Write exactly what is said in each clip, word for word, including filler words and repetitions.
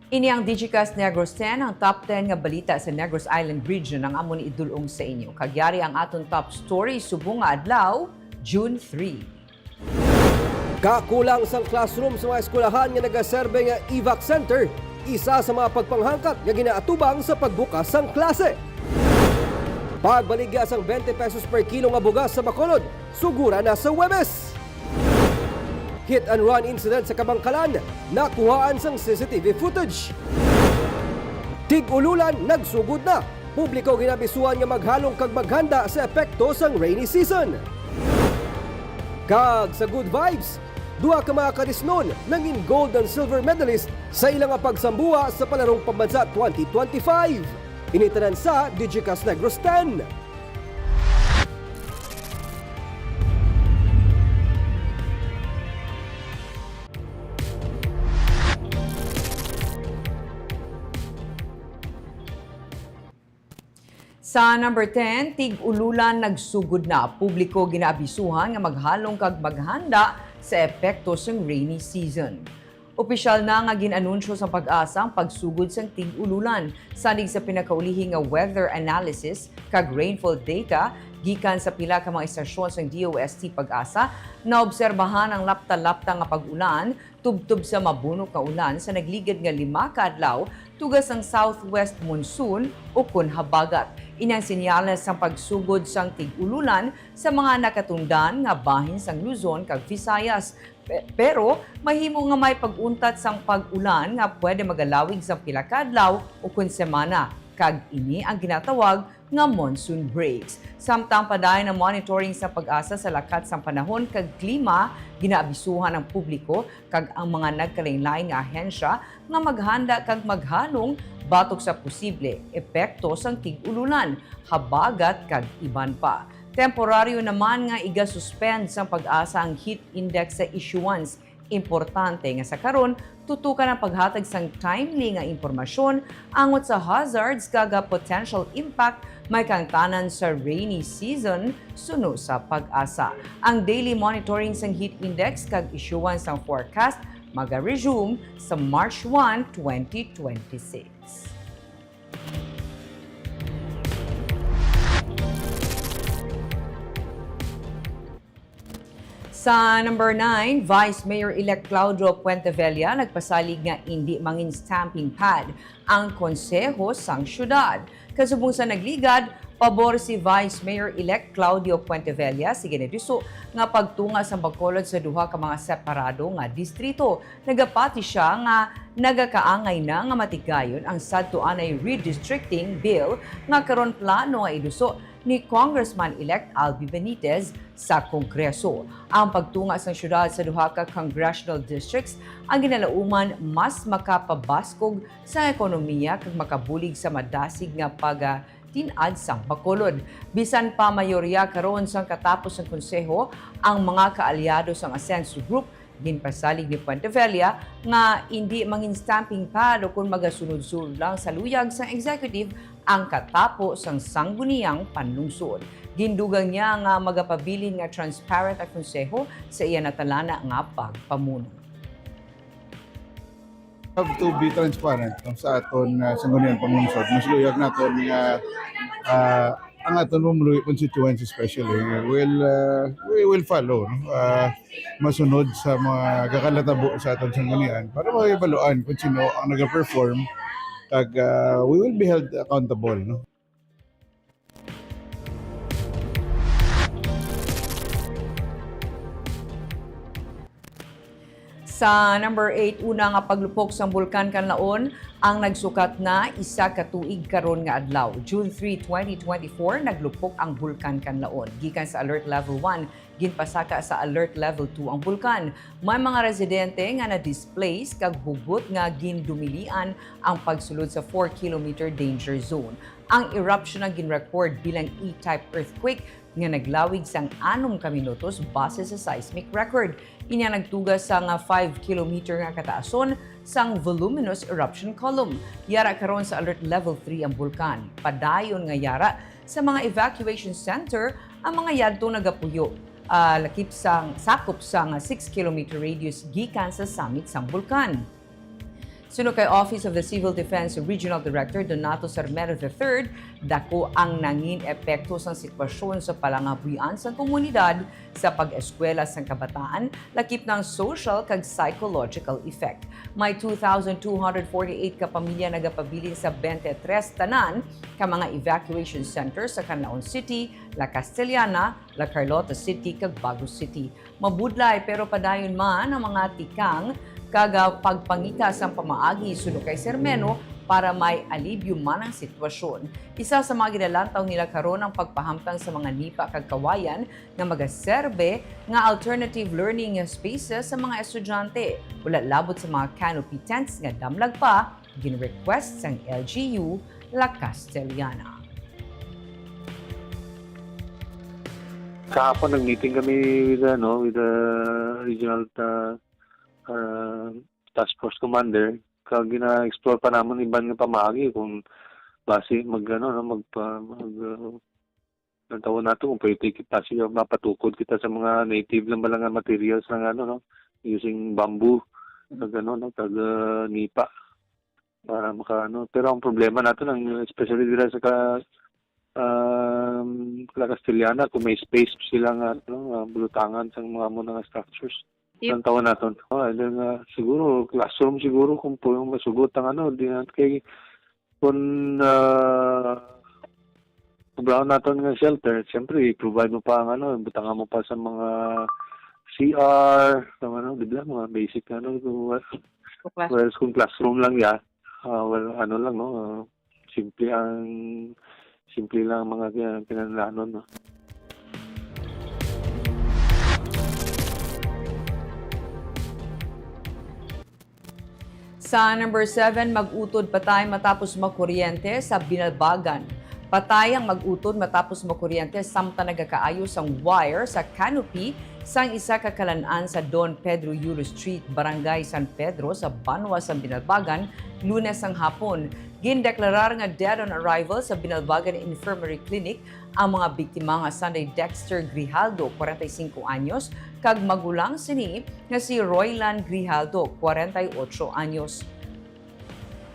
Ini ang Digicast Negros ten, ang top ten nga balita sa Negros Island Region ang amon idul-ong sa inyo. Kag yari ang aton top story subong nga adlaw, June three. Kakulang sang classroom sa mga eskwelahan nga nagaserbe nga evac center, isa sa mga pagpanghangkat nga ginaatubang sa pagbukas sang klase. Pagbaligya sang twenty pesos per kilo nga bugas sa Bacolod, sugura na sa Huwebes. Hit and run incident sa Kabangkalan, nakuhaan sang C C T V footage. Tig-ululan nagsugod na, publiko ginabisuhan nga maghalong kag maghanda sa epekto sang rainy season. Kag sa Good Vibes, duha ka mga Kadisnon nangin gold and silver medalist sa ila nga pagsambuha sa Palarong Pambansa twenty twenty-five. Ini tanan sa Digicast Negros ten. Sa number ten, tig-ululan nagsugod na. Publiko ginaabisuhan nga maghalong kag maghanda sa epekto sang rainy season. Opisyal na nga gin-anunsyo sang PAGASA ang pagsugod sang tig-ululan. Sanig sa pinakaulihi nga weather analysis kag rainfall data gikan sa pila ka mga istasyon sang D O S T PAGASA, naobserbahan ang lapta-lapta nga pag-ulan tubtob sa mabunok nga ulan sa nagligad nga lima ka adlaw tuga sang southwest monsoon ukon habagat. Ini ang senyales sang pagsugod sang tig-ululan sa mga nakatundan nga bahin sang Luzon kag Visayas. Pe-, pero mahimo nga may pag-untat sang pag-ulan nga pwede magalawig sang pila ka adlaw ukon semana, kag ini ang ginatawag nga monsoon breaks. Samtang padayon ang monitoring sa PAGASA sa lakat sang panahon kag klima, ginaabisuhan ang publiko kag ang mga nagkalainlain nga ahensya nga maghanda kag maghalong batok sa posible epekto sang tig-ululan, habagat kag iban pa. Temporaryo naman nga igasuspend sang PAGASA ang heat index sa issuance. Importante nga sa karon, tutukan ang paghatag sang timely nga impormasyon angot sa hazards kag potential impact may kaangtanan sa rainy season, suno sa PAGASA. Ang daily monitoring sang heat index kag issuance sang forecast maga-resume sa March one, twenty twenty-six. Sa number nine, Vice Mayor-elect Claudio Puentevella nagpasalig nga indi mangin stamping pad ang konseho sang syudad. Kasubong sa nagligad, pabor si Vice Mayor-elect Claudio Puentevella sa ginaduso nga pagtunga sang Bacolod sa duha ka mga separado nga distrito. Nagapati sia nga nagakaangay na nga matigayon ang sadto anay redistricting bill nga karon plano nga iduso ni Congressman-elect Albi Benitez sa Kongreso. Ang pagtunga sang syudad sa duha ka congressional districts ang ginalauman mas makapabaskog sa ekonomiya kag makabulig sa madasig nga pagatin-ad sang Bacolod. Bisan pa mayorya karon sang katapos sang konseho ang mga kaalyado sang Asenso Group, ginpasalig ni Puentevella nga indi mangin stamping pad ukon magasunod-sunod lang sa luyag sang executive ang katapo sang sangguniang panlungsod. Gindugang niya nga magapabilin nga transparent ang konseho sa iya natalana nga pagpamuno. Have to be transparent, no, sa aton, ah, sangguniang panlungsod. Mas luyag naton nga, ah, ang aton pumuluyo, constituents especially, will, ah, we will follow, no? Ah, masunod sa mga gakalatabo sa aton sanggunian para mahibaluan kung sino ang nag-perform, kag, ah, we will be held accountable, no? Sa number eight, una nga paglupok sang Bulkan Kanlaon ang nagsukat na isa ka tuig karon nga adlaw. June three, twenty twenty-four, naglupok ang Bulkan Kanlaon. Gikan sa Alert Level one, ginpasaka sa Alert Level two ang bulkan. May mga residente nga na-displace kag hugot nga gindumilian ang pagsulod sa four kilometer danger zone. Ang eruption ang gin-record bilang E-type earthquake nga naglawig sang anom ka minutos base sa seismic record. Ini ang nagtuga sang five kilometer nga kataason sang voluminous eruption column. Yara karon sa Alert Level three ang bulkan. Padayon nga yara sa mga evacuation center ang mga yadtong nagapuyo, ah, lakip sang, sakop sang six kilometer radius gikan sa summit sang bulkan. Suno kay Office of the Civil Defense Regional Director Donato Sarmero the third, dako ang nangin epekto sang sitwasyon sa palangabuhian sang komunidad sa pag-eskwela sang kabataan, lakip na ang social kag psychological effect. May two thousand two hundred forty-eight ka pamilya nagapabilin sa twenty-three tanan ka mga evacuation center sa Canlaon City, La Castellana, La Carlota City, kag Bago City. Mabudlay, pero padayon man ang mga tikang kag, ah, pagpangita sang pamaagi suno kay Sermeno para may alibyo man ang sitwasyon. Isa sa mga ginalantaw nila karon ang pagpahamtang sa mga nipa kag kawayan nga magaserbe nga alternative learning spaces sa mga estudyante, wala labot sa mga canopy tents nga damlag pa, gin-request sang L G U La Castellana. Kahapon nag-meeting kami with, ano, with the regional, uh, uh, task force commander. Kag gina-explore pa namon iban nga pamaagi kung basi mag, ano, no, magpa-, mag, uh, ang tawag nato kung pwede kita siya mapatukod kita sa mga native lang ba lang nga materials lang, ano, no, using bamboo, kag, ano, no, kag, uh, nipa. Para maka-, ano, pero ang problema nato lang, especially dira sa ka-, um, La Castellana, kung may space sila nga, ano, nga bulutangan sa mga amo nga structures. Yep. Ang tawag naton. Oh, and then, uh, siguro, classroom siguro, kung po yung masugot ang, ano, di na kay, kung, uh, sobrang naton nga shelter, siyempre, i-provide mo pa ang, ano, butangan mo pa sa mga C R, sa, ano, di ba, mga basic, ano, kung, Sa class. Whereas kung classroom lang ya, ah, well, ano lang, no, ah, simple ang, simple lang ang mga, ah, kinahanglanon, no. Sa number seven, mag-utod patay matapos makuryente sa Binalbagan. Patay ang mag-utod matapos makuryente samtang nagakaayo sang wire sa canopy sang isa ka kalan-an sa Don Pedro Yulo Street, Barangay San Pedro, sa banwa sang Binalbagan, Lunes sang hapon. Gindeklarar nga dead on arrival sa Binalbagan Infirmary Clinic ang mga biktima nga sanday Dexter Grijaldo, kwarenta y singko anyos, kag magulang sini nga si Roylan Grijaldo, kwarenta y otso anyos.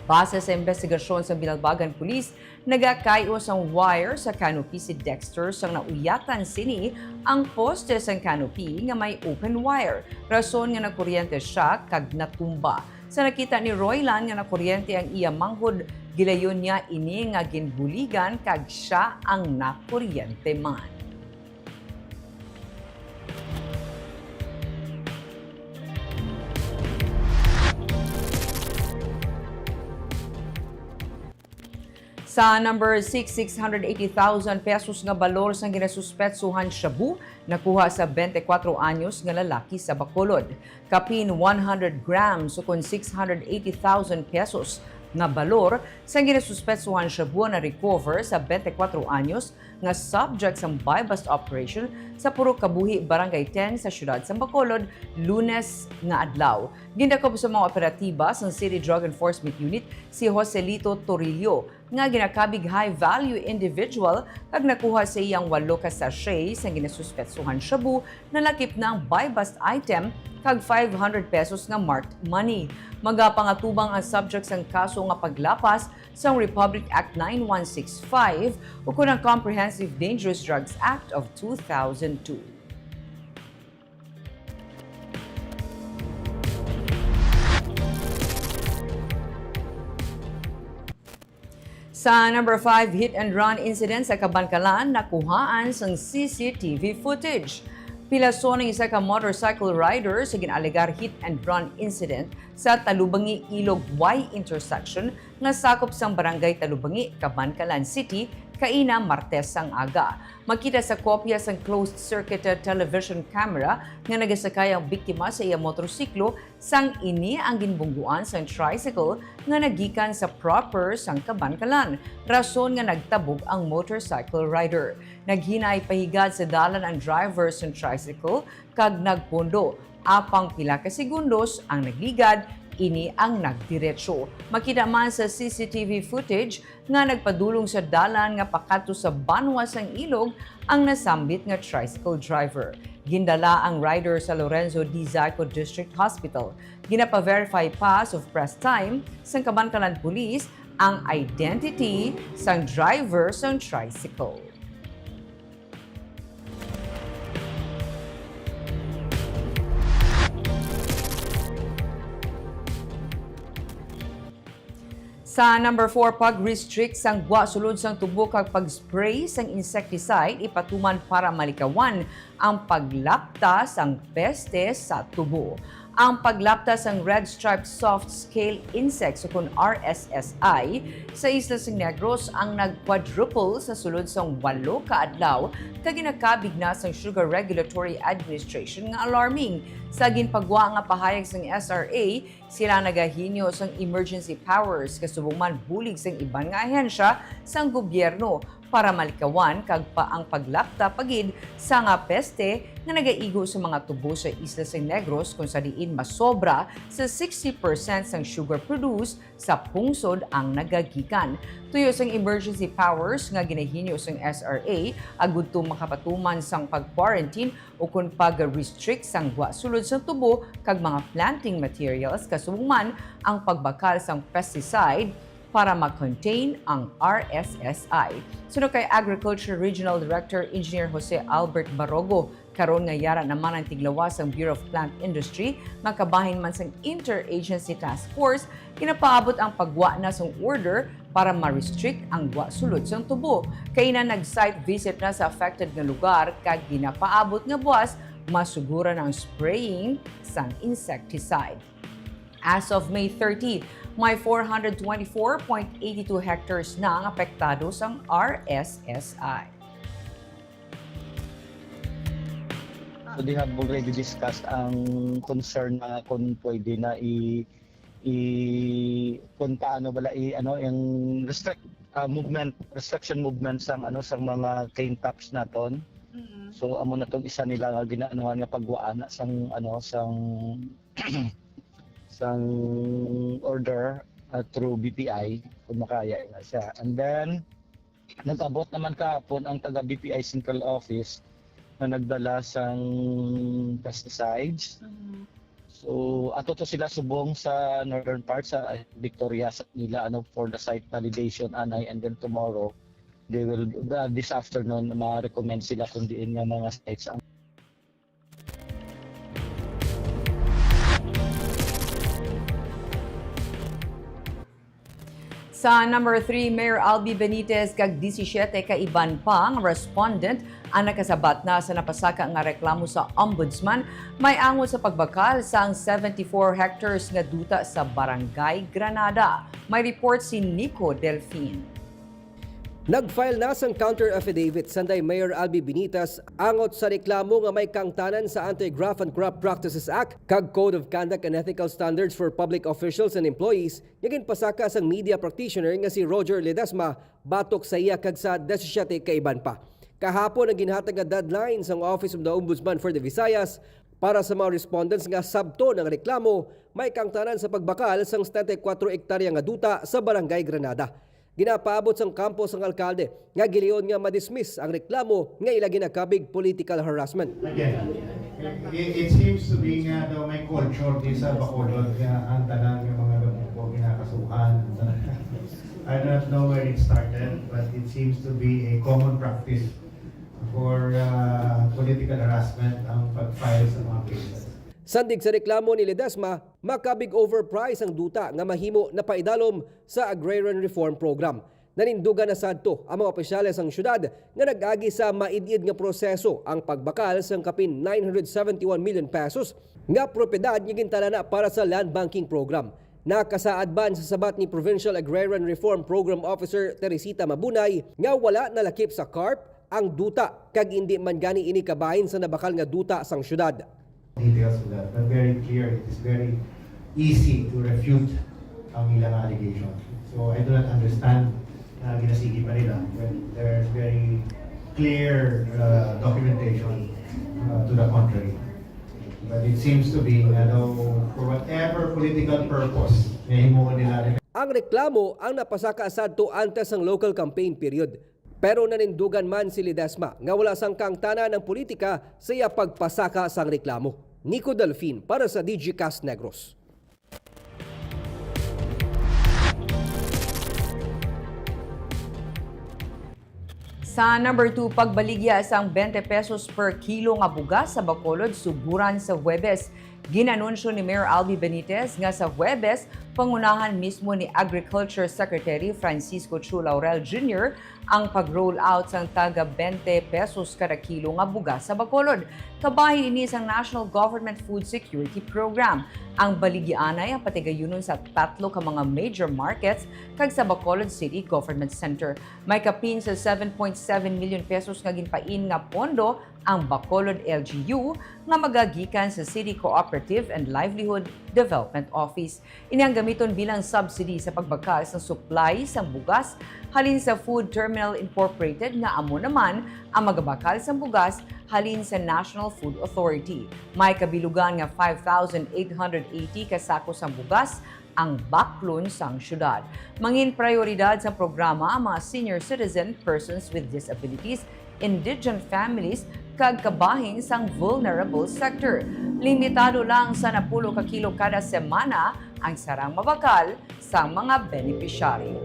Base sa investigasyon sa Binalbagan Police, nagakay-o sang wire sa canopy si Dexter sang nauyatan sini ang poste sang canopy nga may open wire, rason nga nakuryente sia kag natumba. Sa nakita ni Roylan nga nakuryente ang iya manghod, gilayon niya ini nga ginbuligan kag sia ang nakuryente man. Sa number six, six hundred eighty thousand pesos nga balor sang ginasuspetsuhan shabu nakuha sa twenty-four anyos nga lalaki sa Bacolod. Kapin one hundred grams, ukon six hundred eighty thousand pesos nga balor sang ginasuspetsuhan shabu na-recover sa twenty-four anyos nga subject sang buy-bust operation sa Purok Kabuhi, Barangay ten sa siyudad sang Bacolod, Lunes nga adlaw. Gindakop sa mga operatiba sang City Drug Enforcement Unit si Joselito Torillo, nga ginakabig high-value individual, kag nakuha sa iyang walo ka sachet sang ginasuspetsuhan shabu, nalakip na ang buy-bust item kag five hundred pesos nga marked money. Magapangatubang ang subject sang kaso nga paglapas sang Republic Act nine one six five ukon ang Comprehensive Dangerous Drugs Act of two thousand two. Sa number five, hit and run incident sa Kabankalan, nakuhaan sang C C T V footage. Pilason ang isa ka motorcycle rider sa gin-alegar hit and run incident sa Talubangi Ilog Y intersection nga sakop sang Barangay Talubangi, Kabankalan City, kaina Martes sang aga. Makita sa kopya sang closed-circuit television camera nga nagasakay ang biktima sa iya motorsiklo sang ini ang ginbungguan sang tricycle nga nagikan sa proper sang Kabankalan, rason nga nagtabog ang motorcycle rider. Naghinay pahigad sa dalan ang driver sang tricycle kag nagpundo, apang pila ka segundos ang nagligad, Ini ang nagdiretso. Makita man sa C C T V footage nga nagpadulong sa dalan nga pakadto sa banwa sang ilog ang nasambit nga tricycle driver. Gindala ang rider sa Lorenzo D. Zacco District Hospital. Ginapa-verify pa sa press time sang Kabankalan Police ang identity sang driver sang tricycle. Sa number four, pag-restrict sang gwa sulod sang tubo kag pag-spray sang insecticide ipatuman para malikawan ang paglapta sang peste sa tubo. Ang paglapta sang red-striped soft scale insects, ukon R S S I, sa Isla sang Negros ang nag-quadruple sa sulod sang walo ka adlaw, kag ginakabig na sang Sugar Regulatory Administration nga alarming. Sa ginpagwa nga pahayag sang S R A, sila nagahinyo sang emergency powers, kasubong man bulig sang iban nga ahensya sang gobyerno para malikawan kag pa ang paglapta pa gid sa nga peste nga nagaigo sa mga tubo sa Isla sang Negros, kung sa diin masobra sa sixty percent sang sugar produce sa pungsod ang nagagikan. Tuyo sang emergency powers nga ginahinyo sang S R A, agud to makapatuman sang pag-quarantine ukon pag-restrict sang gwa sulod sang tubo kag mga planting materials, kasubong man ang pagbakal sang pesticide para ma-contain ang R S S I. Suno kay Agriculture Regional Director Engineer Jose Albert Barogo, karon nga yara naman ang tiglawas sang Bureau of Plant Industry nga kabahin man sang Interagency Task Force, ginapaabot ang pagwa na sang order para ma-restrict ang gwa sulod sang tubo. Kaina nag-site visit na sa affected nga lugar kag ginapaabot nga buas masuguran ang spraying sang insecticide. As of May thirty, may four hundred twenty-four point eight two hectares na ang apektado sang R S S I. So they have already discussed ang concern na kung pwede na i, i kung paano bala i ano yung restrict ah, movement, restriction movement sang ano sang mga cane tops naton. Mm. So amo na tong isa nila nga ginaanuhan nga pagwaana sang ano sang sang order ah, through B P I kung makaya na siya. And then nag-abot naman kahapon ang taga B P I Central Office na nagdala sang pesticides. Mhm. So ato to sila subong sa northern part sa Victoria sa nila ano for the site validation anay, and then tomorrow they will uh, this afternoon ma-recommend sila kung diin nga mga sites ang Sa number three, Mayor Albi Benitez kag disisiete ka iban pa nga respondent ang nakasabat na sa napasaka nga reklamo sa Ombudsman may angot sa pagbakal sang seventy-four hectares nga duta sa Barangay Granada. May report si Nico Delfin. Nag-file na sang counter affidavit sanday Mayor Albi Benitez angot sa reklamo nga may kaangtanan sa Anti-Graft and Corrupt Practices Act kag Code of Conduct and Ethical Standards for Public Officials and Employees nga ginpasaka sang media practitioner nga si Roger Ledesma batok sa iya kag sa disisiete ka iban pa. Kahapon ang ginhatag nga deadline sang Office of the Ombudsman for the Visayas para sa mga respondents nga sabton ang reklamo may kaangtanan sa pagbakal sang setenta y kuwatro ektarya nga duta sa Barangay Granada. Ginapaabot sang kampo sang alkalde nga giliyon nga ma-dismiss ang reklamo nga ila ginakabig political harassment. Again, it, it seems to be nga daw may culture di sa Bacolod nga ang tanan nga mga gamuko ginakasuhan. I do not know where it started, but it seems to be a common practice for uh, political harassment ang pag-file sa mga cases. Sandig sa reklamo ni Ledesma, makabig overprice ang duta nga mahimo napaidalom sa Agrarian Reform Program. Nanindugan na sadto ang mga opisyales sang syudad nga nag-agi sa maid-id nga proseso ang pagbakal sang kapin nine hundred seventy-one million pesos nga propiedad nga gintalana para sa land banking program. Nakasaad man sa sabat ni Provincial Agrarian Reform Program Officer Teresita Mabunay nga wala nalakip sa CARP ang duta kag indi man gani ini kabahin sa nabakal nga duta sang syudad. Details of that, but very clear, it is very easy to refute ang ilang allegation. So I do not understand na ginasigi pa nila when there's very clear uh, documentation uh, to the contrary. But it seems to be nga daw, for whatever political purpose nga himuon nila. Ang reklamo ang napasaka sadto antes sang local campaign period. Pero nanindugan man si Ledesma nga wala sang kaangtanan ang politika sa iya pagpasaka sang reklamo. Nico Delfin para sa Digicast Negros. Sa number two, pagbaligya sang twenty pesos per kilo nga bugas sa Bacolod suguran sa Huwebes. Ginanunsyo ni Mayor Albee Benitez nga sa Huwebes, pangunahan mismo ni Agriculture Secretary Francisco Chu Laurel Junior ang pag-roll out sang taga twenty pesos kada kilo nga bugas sa Bacolod. Kabahin ini sang National Government Food Security Program. Ang baligya anay ang patigayunon sa tatlo ka mga major markets kag sa Bacolod City Government Center. May kapin sa seven point seven million pesos nga ginpain nga pondo ang Bacolod L G U nga magagikan sa City Cooperative and Livelihood Development Office. Ini ang gamiton bilang subsidy sa pagbakal sang supply sang bugas halin sa Food Terminal Incorporated nga amo naman ang magabakal sang bugas halin sa National Food Authority. May kabilugan nga five thousand eight hundred eighty ka sako sang bugas ang baklon sang syudad. Mangin prayoridad sa programa ang mga senior citizen, persons with disabilities, indigent families, kag kabahin sang vulnerable sector. Limitado lang sa napulo ka kilo kada semana ang sarang mabakal sang mga benepisyaryo.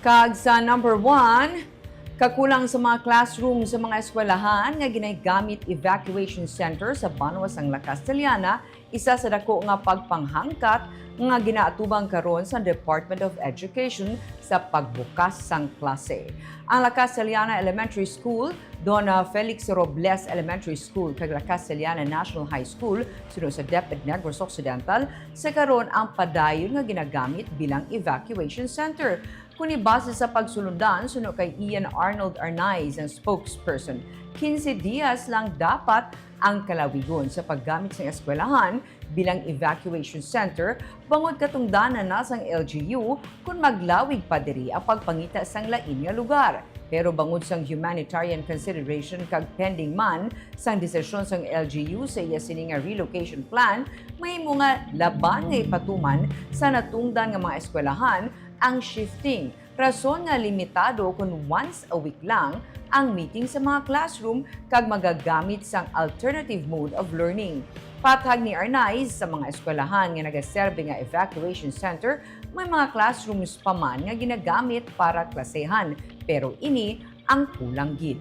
Kag sa number one, kakulang sa mga classroom sa mga eskwelahan nga ginagamit evacuation center sa banwa sang La Castellana, isa sa dako nga pagpanghangkat nga ginaatubang karon sa Department of Education sa pagbukas sang klase. Ang La Castellana Elementary School, Don Felix Robles Elementary School, kag La Castellana National High School, suno sa DepEd Negros Occidental, sa karon ang padayon nga ginagamit bilang evacuation center. Kuni base sa pagsulundan suno kay Ian Arnold Arnaiz, ang spokesperson, quince dias lang dapat ang kalawigon sa paggamit sang eskwelahan bilang evacuation center, bangod katungdanan na sang L G U kon maglawig pa diri ang pagpangita sang lain nga lugar. Pero bangod sang humanitarian consideration kag pending man sang desisyon sang L G U sa iya sini nga relocation plan, mahimo nga laban nga ipatuman sa natungdan nga mga eskwelahan ang shifting, rason nga limitado kon once a week lang ang meeting sa mga classroom kag magagamit sang alternative mode of learning. Patag ni Arnaiz, sa mga eskwelahan nga nagaserbi nga evacuation center, may mga classrooms pa man nga ginagamit para klasehan, pero ini ang kulang gid.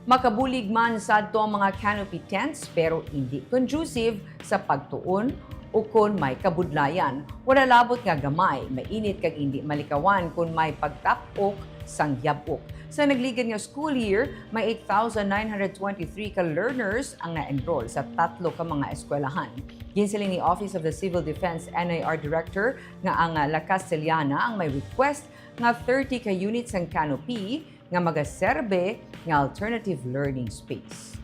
Makabulig man sadto ang mga canopy tents, pero indi conducive sa pagtuon ukon may kabudlayan. Wala labot nga gamay, mainit kag indi malikawan kon may pagtap-ok sang yab-ok. Sa nagligad nga school year, may eight thousand nine hundred twenty-three ka learners ang na-enroll sa tatlo ka mga eskwelahan. Ginsiling ni Office of the Civil Defense, N I R Director, nga ang La Castellana ang may request nga thirty ka units sang canopy nga magaserbe nga alternative learning space.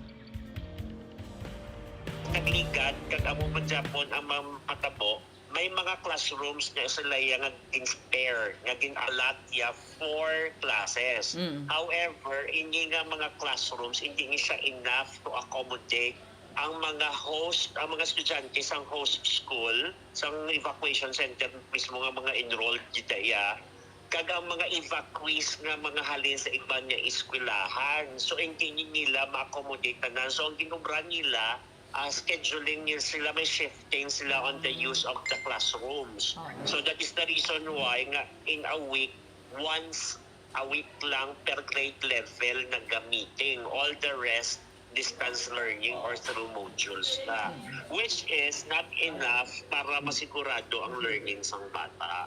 Nagligad kag amo man gyapon ang mga matabo, may mga classrooms nga sila iya nga gin-spare, nga gin-allot iya for classes. Mm. However, ini nga mga classrooms, hindi ni siya enough to accommodate ang mga host, ang mga estudyante sang host school, sang evacuation center mismo nga mga enrolled dita iya, kag ang mga evacuees nga mga halin sa iban nga eskwelahan. So, hindi ni nila ma-accommodate tanan. So, ang ginobra nila, ah, scheduling nila sila, may shifting sila on the use of the classrooms. So, that is the reason why nga in a week, once a week lang per grade level nagga-meeting. All the rest, distance learning or through modules na, which is not enough para masigurado ang learning sang bata.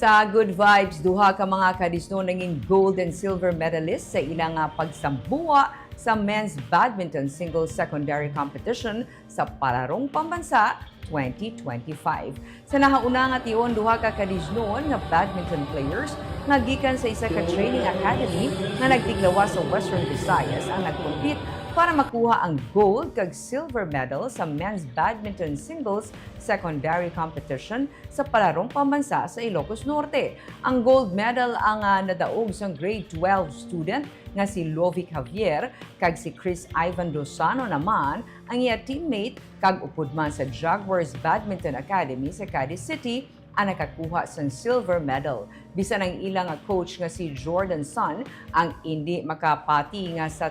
Sa Good Vibes, duha ka mga kadisnon nangin gold and silver medalist sa ila nga pagsambuwa sa men's badminton singles secondary competition sa Palarong Pambansa twenty twenty-five. Sa nahauna nga tion, duha ka Cadiznon nga badminton players nga gikan sa isa ka training academy nga nagtiglawas sa Western Visayas ang nag-compete para makuha ang gold kag silver medal sa men's badminton singles secondary competition sa Palarong Pambansa sa Ilocos Norte. Ang gold medal ang, ah, nadaog sang grade twelve student nga si Lovic Javier kag si Chris Ivan Dosano naman ang iya teammate kag upod man sa Jaguars Badminton Academy sa Cadiz City ang nakakuha sang silver medal. Bisan ang ila nga coach nga si Jordan Sun ang indi makapati nga sa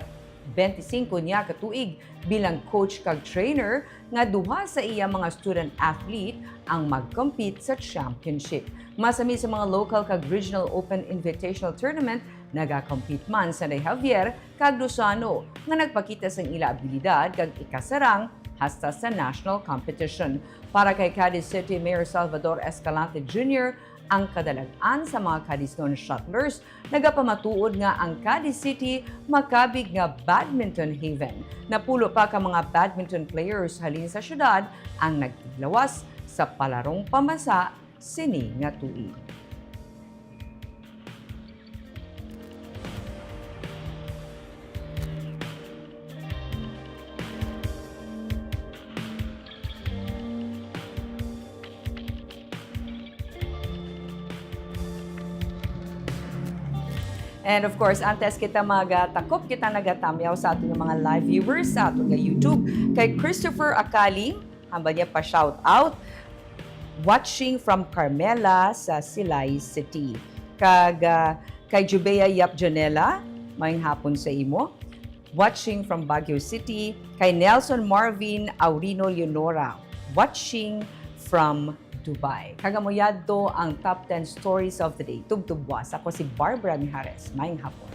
twenty-five niya ka tuig bilang coach kag trainer nga duha sa iya mga student athlete ang mag-compete sa championship. Masami sa mga local kag regional open invitational tournament, nagakompete man sanday Javier kag Dosano nga nagpakita sang ila abilidad kag ikasarang hasta sa national competition. Para kay Cadiz City Mayor Salvador Escalante Junior, ang kadalag-an sa mga Cadiznon shuttlers nagapamatuod nga ang Cadiz City makabig nga badminton haven. Napulo pa ka mga badminton players halin sa syudad ang nagtiglawas sa Palarong Pambansa sini nga tuig. And of course, antes kita magatakop, kita nagatamyaw sa aton nga mga live viewers sa aton nga YouTube. Kay Christopher Akali, hamba niya pa shout out, watching from Carmela sa Silay City. Kag, ah, kay Jubea Yap Janela, maayong hapon sa imo. Watching from Baguio City, kay Nelson Marvin Aurino Leonora, watching from Dubai. Kag amo yadto ang top ten stories of the day. Tubtob buwas. Ako si Barbara Mijares. Maayong hapon.